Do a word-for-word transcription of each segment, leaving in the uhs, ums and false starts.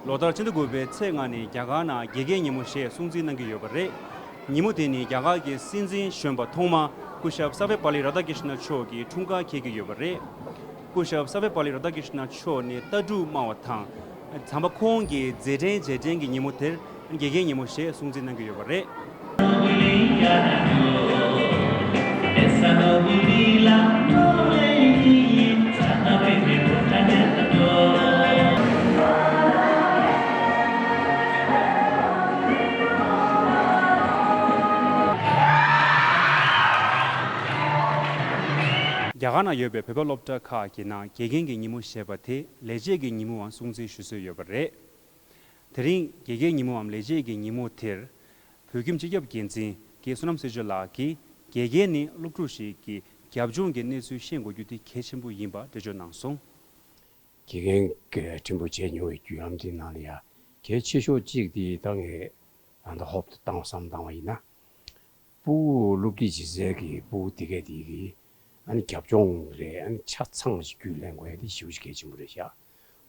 ལོ་ལྟར་སྤྱི་ཟླ་དགུ་པའི་ཚེས་ལྔ་ནི་རྒྱ་གར་ནང་དགེ་རྒན་ཉིན་མོ་ཞེས་སྲུང་བརྩི་གནང་གི་ཡོད་པ་རེད། ཉིན་མོ་དེ་ནི་རྒྱ་གར་གྱི་སྲིད་འཛིན་གཞོན་པ་ཐོག་མ་སྐུ་ཞབས་སར་ཝེ་པཱ་ལི་རཱ་དྷ་ཀྲིཤ་ན་མཆོག་གི་འཁྲུངས་སྐར་འཁེལ་གྱི་ཡོད་པ་རེད། སྐུ་ཞབས་སར་ཝེ་པཱ་ལི་རཱ་དྷ་ཀྲིཤ་ན་མཆོག་ནི་ལྟ་གྲུབ་སྨྲ་བ་དང་། དམ་པ་ཁོང་གི་མཛད་འཕྲིན་རྗེས་དྲན་གྱི་ཉིན་མོ་དེར་དགེ་རྒན་ཉིན་མོ་ཞེས་སྲུང་བརྩི་གནང་གི་ཡོད་པ་རེད། རྒྱ་གར་ནང་ཡོད་པའི་བོད་པ་སློབ་གྲྭ་ཁག་གི་ནང་དགེ་རྒན་གྱི་ཉིན་མོ་ཞེས་པ་དེ་ལས་བྱེད་ཀྱི་ཉིན་མོའང་སྲུང་བརྩི་ཞུ་སྲོལ་ཡོད་པ་རེད། དེ་རིང་དགེ་རྒན་ཉིན་མོའམ་ལས་བྱེད་ཀྱི་ཉིན་མོ་དེར། བོད་ཁྱིམ་སྤྱི་ཁྱབ་འགན་འཛིན་དགེ་བསོད་ནམས་སྲིད་གཅོད་ལགས་ཀྱིས་དགེ་རྒན་ནི་སློབ་ཕྲུག་ཞིག་གི་རྒྱབ་ལྗོངས་ཀྱི་གནས་ཚུལ་ཤེས་དགོས་རྒྱུ་དེ་གལ་ཆེན་པོ་ཡིན་པ་འགྲེལ་བརྗོད་གནང་སོང་། དགེ་རྒན་གྱིས་ཁྲིམས་དཔོན་བྱས་མྱོང་བའི་བརྒྱུད་ལམ་དེའི་ནང་ལ་ཡ་གལ་ཆེ་ཤོས་གཅིག་དེ་ད་ངས་ད་ལྟ་ཧོབ་ཏེ་བཏང་བསམ་བཏང་བ་ཡིན་ན། སྤུ་གུ་སློབ་ཁྲིད་བྱེད་སའི་གི་སྤུ་གུ་དེ་གས་དེ་གི་ཨ་ནི་རྒྱབ་ལྗོངས་རེད། ཨ་ནི་ཆ་ཚང་ཞིག་རྒྱུས་ལེན་དགོས་ཡ་དེ་ཞེ་པོ་ཞིག་གལ་ཆེན་པོ་རེད་ཤག་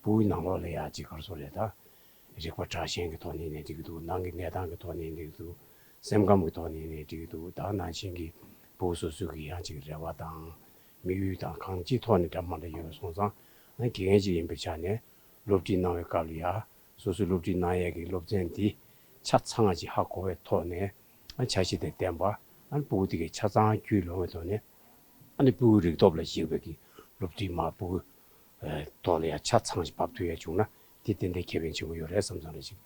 སྤུ་གུའི་ནང་ལོགས་ལ་ཡ་ཅིག་ག་རེ་ཟེར་རེད་ད། རིག་པ་དྲག་ཞན་གྱི་ཐོག་ནས་ཡིན་ནའི་འགྲིག་གི་འདུག་ནང་གི་གནས་སྟངས་ཀྱི་ཐོག་ནས་ཡིན་ནའི་འགྲིག་གི་འདུག་སེམས་ཁམས་ཀྱི་ཐོག་ནས་ཡིན་ནའི་འགྲིག་གི་འདུག་ད་ནང་བཞིན་གྱི་སྤུ་གུ་སོ་སོ་གི་ཡང་ཅིག་རེ་བ་དང་། དམིགས་ཡུལ་དང་གང་ཅིའི་ཐོག་ནས་འདྲ་མ་འདྲ་ཡོད་པ་སོང་ཙང་། ཨ་ནི་དགེ་རྒན་ཅིག་ཡིན་པའི་ཆ་ནས་སློབ་ཁྲིད་གནང་བའི་སྐབས་ལ་ཡ། སོ་སོའི་སློབ་ཁྲིད་གནང་ཡས་ཀྱི་སློབ་ཚན་འདི་ཆ་ཚང་ཅིག་ཧ་གོ་བའི་ཐོག་ནས། ཨ་ནི་འཆར་གཞི་དང་ལྡན་པ། ཨ་ནི་སྤུ་གུ་དེ་གའི་ཆ་ཚང་རྒྱུས་ལོན་པའི་ཐོག་ནས། ཨ་ནི་སྤུ་གུའི་རིག་སྟོབས་ལ་གཞིགས་པའི་གི་སློབ་ཁྲིད་མ་སྤུ་གུ་ཐོག་ལ་ཡང་ཆ་ཚང་ཞིག་བབས་ཐུབ་ཡ་བྱུང་ན་དེ་ཏན་ཏན་ཁེ་ཕན་ཆེན་པོ་ཡོད་རེད་བསམ་བསམ་རེད་ཅིག་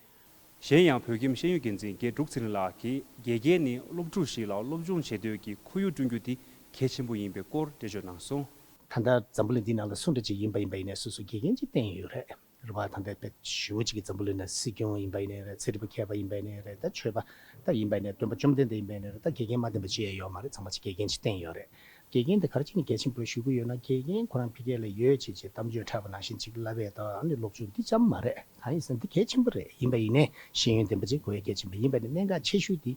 གཞན་ཡང་བོད་ཁྱིམ་ཤེས་ཡོན་འགན་འཛིན་དགེ་འབྲུག་ཚེ་རིང་ལགས་ཀྱིས་དགེ་རྒན་ནི་སློབ་ཕྲུག་ཞིག་ལ་སློབ་སྦྱོང་བྱེད་འདོད་ཀྱི་ཁོར་ཡུག་བསྐྲུན་རྒྱུ་དེ་གལ་ཆེན་པོ་ཡིན་པའི་སྐོར་འགྲེལ་བརྗོད་གནང་སོང་། ད་ལྟ་འཛམ་བུ་གླིང་འདི་ནང་ལ་སུ་འདྲ་ཅིག་ཡིན་པ་ཡིན་པ་ཡིན་ནའི་སོ་སོ་དགེ་རྒན་ཅིག་བསྟེན་ཡོད་རེད། རེད་བ། ད་ལྟ་དཔེ་ཞེ་པོ་ཅིག་གི་འཛམ་བུ་གླིང་ནང་སྲིད་སྐྱོང་ཡིན་པ་ཡིན་ནའི་རེད། ཚན་རིག་པ་མཁས་པ་ཡིན་པ་ཡིན་ནའི་རེད། ད་ཆོས་པ་ད་ཡིན་པ་ཡིན་ནའི་སྟོན་པ་བཅོམ་ལྡན་འདས་ཡིན་པ་ཡིན་ནའི་རེད། ད་དགེ་རྒན་མ་བསྟེན་པ་ཅི་ཡང་ཡོད་མ་རེད། ཚང་མ་ཅིག་དགེ་རྒན་ཅིག་བསྟེན་ཡོད་རེད། དགེ་རྒན་དེ་ག་རེ་བྱས་ནས་གལ་ཆེན་པོ་ཞུ་གི་ཡོད་ན། དགེ་རྒན་ཁོ་རང་ཕ་གི་ལ་ཡོད་བྱས་བྱས་གཏམ་བརྗོད་འཁྲབ་པ་ནང་བཞིན་ཅིག་ལབ་པས་ད་ཨ་ནི་སློབ་སྦྱོང་འདི་ཙམ་མ་རེད། གང་ཡིན་ཟེར་ན་འདི་གལ་ཆེན་པོ་རེད། ཡིན་པ་ཡིན་ནའི་ཤེས་ཡོན་ལྡན་པ་ཅིག་དགོས་ཡ་གལ་ཆེན་པོ་ཡིན་པ་ནི་གནད་འགག་ཆེ་ཤོས་འདི་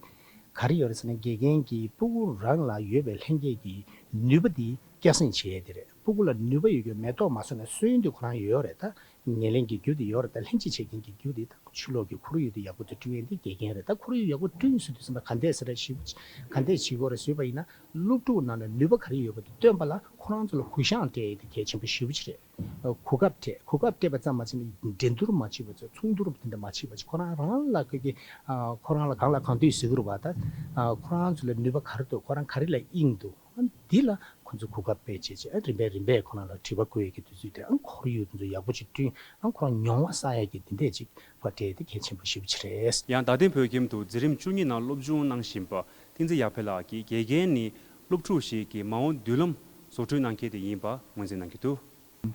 ག་རེ་ཡོད་རེད་ཟེར་ན། དགེ་རྒན་གྱིས་སྤུ་གུ་རང་ལ་ཡོད་པའི་ལྷན་སྐྱེས་ཀྱི་ནུས་པ་འདི་སྐྱེད་སྲིང་བྱེད་ཡ་དེ་རེད། སྤུ་གུ་ལ་ནུས་པ་ཡོད་རྒྱུ་མེ་ཏོག་མ་བཟོ་ན་སོན་འདི་ཁོ་རང་ཡོད་རེད། ད་ཉེར་ལེན་གྱི་རྒྱུ་དེ་ཡོད་རེད། ད་ལྷན་སྐྱེས་བྱེད་མཁན་གྱི་རྒྱུ་དེ་ད་ཕྱི་ལོགས་ཀྱི་ཁོར་ཡུག་དེ་ཡག་པོ་དེ་བསྐྲུན་ཡས་དེ་དགེ་རྒན་རེད། ད་ཁོར་ཡུག་ཡག་པོ་བསྐྲུན་ཟེར་དུས་ཙམ་པ་ག་འདྲས་ཟེར་ར་ཞིབ་ག་འདྲས་བྱེད་དགོས་རེད་ཟེར་བ་ཡིན་ན། སློབ་ཕྲུག་ནང་ལ་ནུས་པ་ག་རེ་ཡོད་པ་དེ་སྟོན་པ་ལ་ཁོ་རང་ཚོ་ལ་གུ་ཡངས་སྤྲད་ཡས་དེ་གལ་ཆེན་པོ་ཞེ་པོ་ཅིག་རེད། གོ་སྐབས་སྤྲད། གོ་སྐབས་སྤྲད་པ་ཙམ་མ་ཟད་ནས་འགྲན་བསྡུར་མ་བྱེད་པ་བྱས། མཚུངས་བསྡུར་དེ་འདྲ་མ་བྱེད་པ་བྱས། ཁོ་རང་རང་ལ་ཁོ་གི་ཨ་ཁོ་རང་ལ་གང་ལ་གང་འདོད་ཟེར་གི་རེད་བ། ད་ཨ་ཁོ་རང་ཚོ་ལ་ནུས་པ་ག་རེ་འདུག་ཁོ་རང་ག་རེ་ལ་དབྱིངས་འདུག་ཨ་འདི་ལ་ཁོ་ཚོ་གོ་སྐབས་སྤེལ་བྱས་བྱས། ཨ་རིམ་པས་རིམ་པས་ཁོ་རང་ལ་དྲི་བ་བཀོད་ཡས་ཀྱི་དུས་ཚོད་དེ། ཨ་ཁོར་ཡུག་དེ་ཚོ་ཡག་པོ་ཅིག་བསྐྲུན། ཨ་ཁོ་རང་མྱོང་བ་བསགས་ཡས་ཀྱི་དེ་འདྲས་ཅིག་ཕར་སྤྲད་དེ་གལ་ཆེན་པོ་ཞེ་པོ་ཅིག་རེད། ཡང་རྡ་སྟེང་བོད་ཁྱིམ་དུ་འཛིན་རིམ་བཅུ་གཉིས་ནང་སློབ་སྦྱོང་གནང་བཞིན་པ་བསྟན་འཛིན་ཡར་འཕེལ་ལགས་ཀྱིས་དགེ་རྒན་ནི་སློབ་ཕྲུག་ཞིག་གི་མ་འོངས་མདུན་ལམ་བཟོ་སྐྲུན་གནང་མཁན་དེ་ཡིན་པ་ངོས་འཛིན་གནང་གི་འདུག་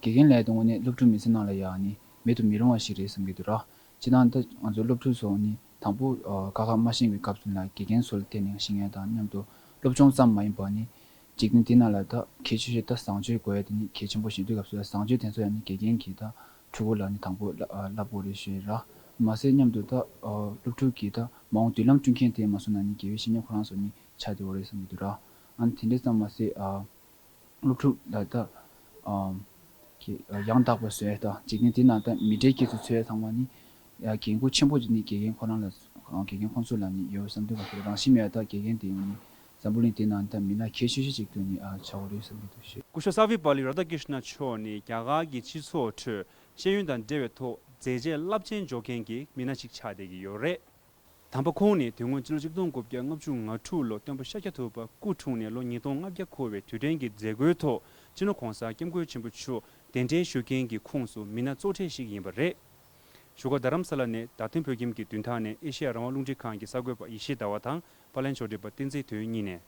དགེ་རྒན་ལབ་ཡ་དེ་དངོས་གནས་སློབ་ཕྲུག་མི་ཚེ་ནང་ལ་ཡ་ནི་མེད་དུ་མི་རུང་བ་ཞིག་རེད་བསམ་གྱི་འདུག་ར། སྤྱིར་བཏང་ད་ང་ཚོ་སློབ་ཕྲུག་ཚོ་ནི་དང་པོ་ཨ་ཀ་ཁ་མ་ཤེས་པའི་སྐབས་སུ་ལ་དགེ་རྒན་ཚོ་ལ་བརྟེན་ནས་ཤེས་མཁན་དང་མཉམ་དུ་སློབ་སྦྱོང་ཙམ་མ་ཡིན་པར་ནི་འཇིག་རྟེན་འདི་ནང་ལ་ད་གལ་ཆེ་ཤོས་ད་བཟང་སྤྱོད་དགོས་ཡ་དེ་ནི་གལ་ཆེན་པོ་ཞིག་འདུག་སྐབས་སུ་ལ་བཟང་སྤྱོད་དེ་ཚོ་ཡང་ནི་དགེ་རྒན་གྱིས་ད་ཕྲུ་གུ་ལ་ནི་དང་པོ་བསླབ་བསླབ་དགོས་རེད་ཞུ་ཡ་ར། མ་ཟད་མཉམ་དུ་ད་ཨ་སློབ་ཕྲུག་གི་ད་མ་འོངས་མདུན་ལམ་བསྐྲུན་མཁན་དེ་མ་སོང་ན་ནི་དགེ་བའི་བཤེས་གཉེན་ཁོ་རང་ཚོ་ནི་ཆགས་བསྡད་ཡོད་རེད་བསམ་གྱི་འདུག་ར། ཨ་ནི་དེ་འདྲས་ཙམ་མ་ཟད་ཨ། སློབ་ཕྲུག་ལ་ད་ཨམ་གི་ཡང་དག་པ་བཟོ་ཡ་དང་འཇིག་རྟེན་འདི་ནང་ད་མི་འདྲའི་སྐྱེ་ཚུལ་འཚོལ་ཡ་ཚང་མ་ནི་ཡ་འགན་ཁུར་ཆེན་པོ་ཅིག་ནི་དགེ་རྒན་ཁོ་རང་ལ་དགེ་རྒན་ཁོང་ཚོ་ལ་ནི་ཡོད་བསམ་དུས་ག་ཚོད་རང་བཞིན་མེད་ཡ་ད་དགེ་རྒན་དེ་ཡང་ནི་འཛམ་བུ་གླིང་འདི་ནང་ད་མི་སྣ་གལ་ཆེ་ཤོས་ཅིག་ཏུ་ནི་ཨ་ཆགས་ཡོད་རེད་བསམ་གྱི་འདུག་ཞེས། སྐུ་ཞབས་སར་ཝེ་པཱ་ལི་རཱ་དྷ་ཀྲིཤ་ན་མཆོག་ནི་རྒྱ་གར་གྱི་སྤྱི་ཚོགས་ཁྲོད་ཤེས་ཡོན་དང་འབྲེལ་བའི་ཐོག་མཛད་རྗེས་རླབས་ཆེན་འཇོག་མཁན་གྱི་མི་སྣ་ཞིག་ཆགས་བསྡད་ཀྱི་ཡོད་རེད། དམ་པ་ཁོང་ནི་དེ་སྔོན་སྤྱི་ལོ་ཆིག་སྟོང་དགུ་བརྒྱ་ལྔ་བཅུ་ང་དྲུག་ལོ་སྟོན་པ་ཤཱཀྱ་ཐུབ་པ་སྐུ་འཁྲུངས་ནས་ལོ་ཉིས་སྟོང་ལྔ་བརྒྱ་འཁོར་བའི་དུས་དྲན་གྱི་མཛད་སྒོའི་ཐོག་སྤྱི་ནོར་༸གོང་ས་༸སྐྱབས་མགོན་ཆེན་པོ་མཆོག་གདན་འདྲེན་ཞུ་མཁན་གྱི་ཁོངས་སུ་མི་སྣ་གཙོ་གྲས་ཤིག་ཡིན་པ་རེད། བཞུགས་སྒར་རྡ་རམ་ས་ལ་ནས་རྡ་སྟེང་བོད་ཁྱིམ་གྱི་མདུན་ཐང་ནས་ཨེ་ཤེ་ཡ་རང་དབང་རླུང་འཕྲིན་ཁང་གི་གསར་འགོད་པ་ཡེ་ཤེས་ཟླ་བ་དང་པར་ལེན་ཕྱོགས་སྒྲིག་པ་བསྟན་འཛིན་དོན་གཉིས་ནས།